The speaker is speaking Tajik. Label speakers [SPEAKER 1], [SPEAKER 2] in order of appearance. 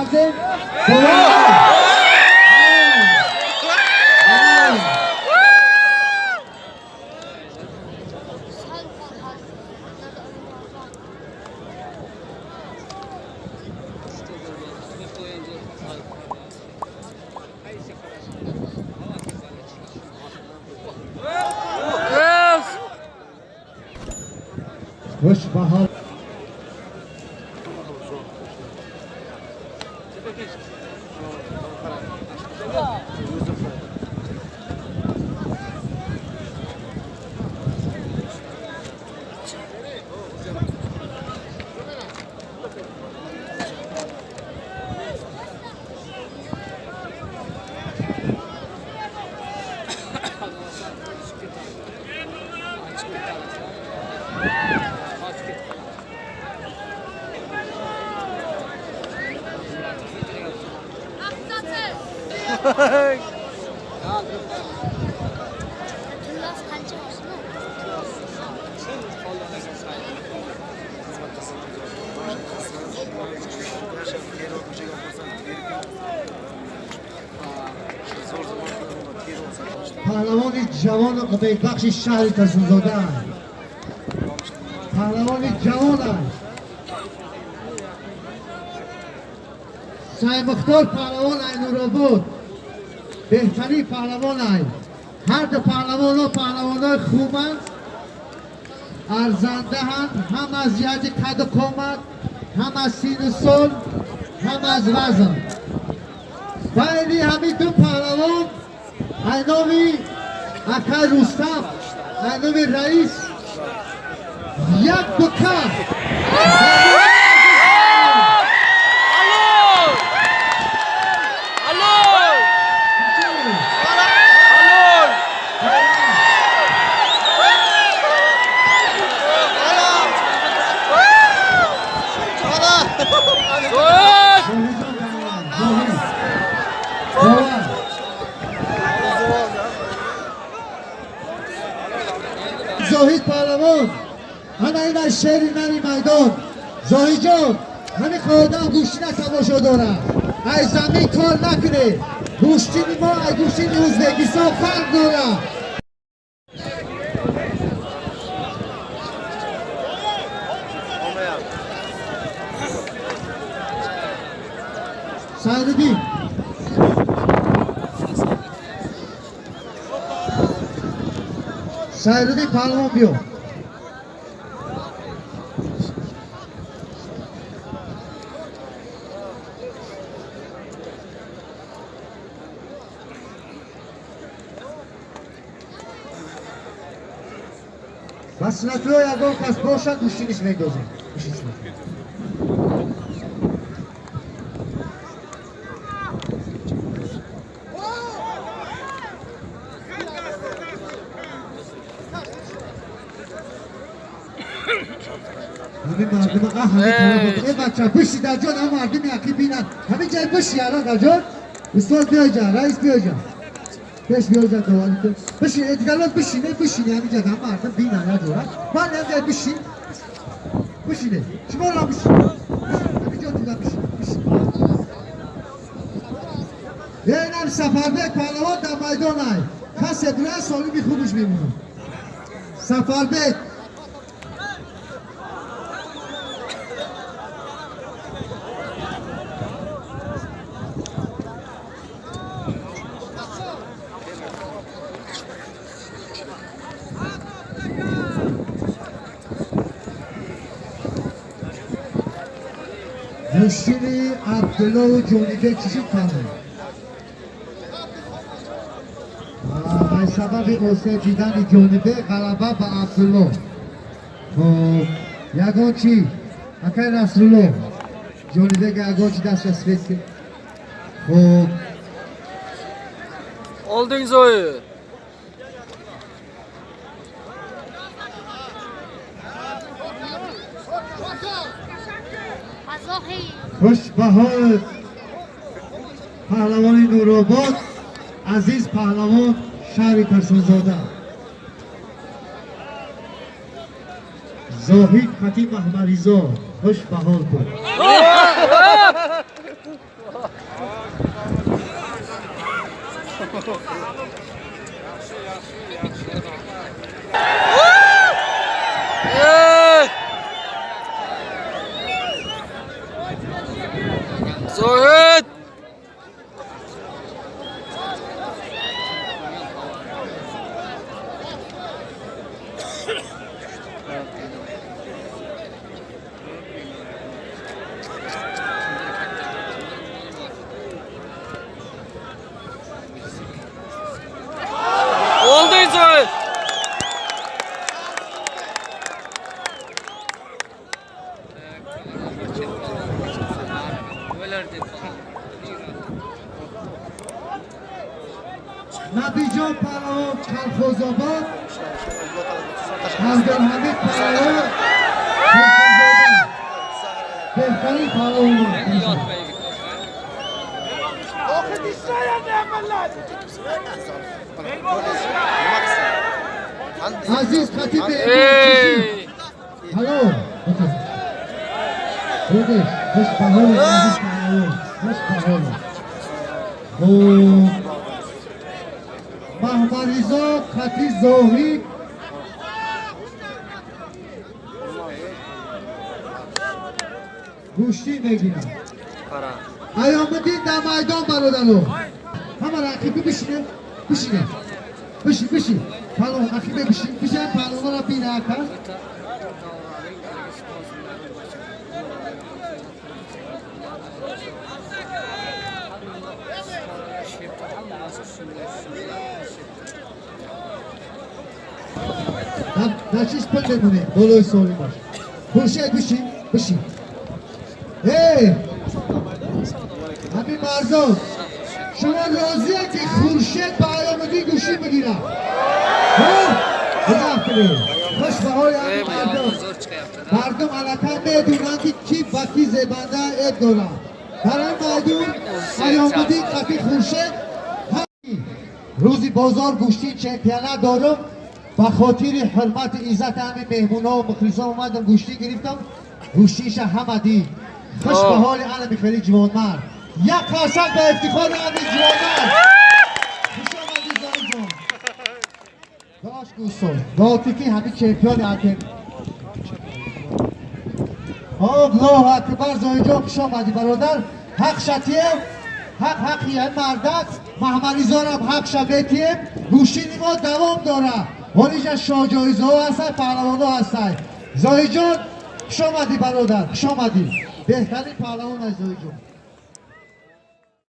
[SPEAKER 1] Кардем. Хуш ба ҳол. Паҳлавони ҷавону умедбахши шаҳри Турсунзода, паҳлавони ҷавон аст. Саймухтор паҳлавон ай Нуробод, беҳтарин паҳлавон ай. Ҳар ду паҳлавонҳо паҳлавонҳои хубанд, арзандаҳанд, ҳам аз ҷиҳати қаду қомат, ҳам аз сину сол, ҳам аз вазн. Байни ҳамин ду паҳлавон ай номи акай Рустам, ай номи раис як бука. Зоҳид паҳлавон, ана ин аз шери нари майдон. Зоҳидҷон, ҳамин одам гӯштина тамошо дорад. Ай замин кор накунед. Гӯштини мо ай гӯштини Ӯзбекистон фарқ дорад. Сайриддин, Сайриддин паҳлавон, биё. Ба сунатулло ягон кас бошад, гӯштиниш мендозем. Ҳамин мардума, ҳамин бача биши дар ҷон, ҳам мардуми ақӣ бинанд. Ҳамин ҷай биши, ара дар ҷон. Устод биёҷа, раис биёҷа. Пеш биёҷа доварӣ кун. Бишин, дигалот бишине, бишине ҳамин ҷа, ҳам мардум бинанд я ҷора. Ман ҳам ҷай бишин. Бишине. Шумо ра бишин. Ҳамин ҷо туда бишин. Бишин. Инам Сафарбек паҳлавон дар майдон ай. Касе дура солими хубаш мемонад. Сафарбек. Гӯштини Абдуллову Ҷонибек чӣ шуд, паҳлавон? Аз сабаби осеб дидани Ҷонибек ғалаба ба Абдулло. Хоб, ягон чӣ? Акай Насрулло, Ҷонибек ягон чӣ дастша свет ки. Хоб.
[SPEAKER 2] Olding, Zoyi.
[SPEAKER 1] Хуш ба ҳолат, паҳлавони Нуробод, азиз паҳлавон шаҳри Турсунзода. Зоҳид Хатиб Аҳмадризо, хуш ба ҳол буд.
[SPEAKER 2] Zohid! Oldu Zohid!
[SPEAKER 1] نبیجان پهلوان کلخوزآباد، عبدالحمید پهلوان کلخوزآباد، بهترین پهلوان. عزیز خطیب امام هلو بودش خوش پهلوان، عزیز پهلوان خوش پهلوان. محمدرضا خطی زاهد گوشتی میگیرم. ایام‌الدین در میدان برادرو همه رقیبی بشینه بشینه بشین بشین پهلوان رقیبه بشین بشین پهلوان را بینه کن. در چیز پل میمونه بالای سالی باش. خورشید بشین بشین. ای همین مرزاد شما راضیه که خورشید به ایام‌الدین گوشی بگیره؟ خوش به حال همین مردم. مردم علکه میدونن که کی با کی زبنده عیب داره. در این میدون ایام‌الدین قفی خورشید روزی بازار گوشتی چمپیانه دارم. به خاطر حرمت عزت همین مهمونا و مخلصا اومدم گوشتی گرفتم. گوشتیش همه دید. خوش به حال عالم خیلی جوانمرد. یک قرصک به افتخار همین جوانمرد. خوش آمدید زاهد جان. داش دوستان لاتیفی همین چمپیان هستیم. الله اکبر زاهد جان خوش آمدی برادر. حق شتیم حق حقیه مردک محمدرضا هم حق شبتیم. گوشتی ما دوام داره. والیجا شاه جایزه ها هستن، پهلوان ها هستن. زاهد جان خوش آمدی برادر، خوش آمدی. بهترین پهلوان از زاهد جان.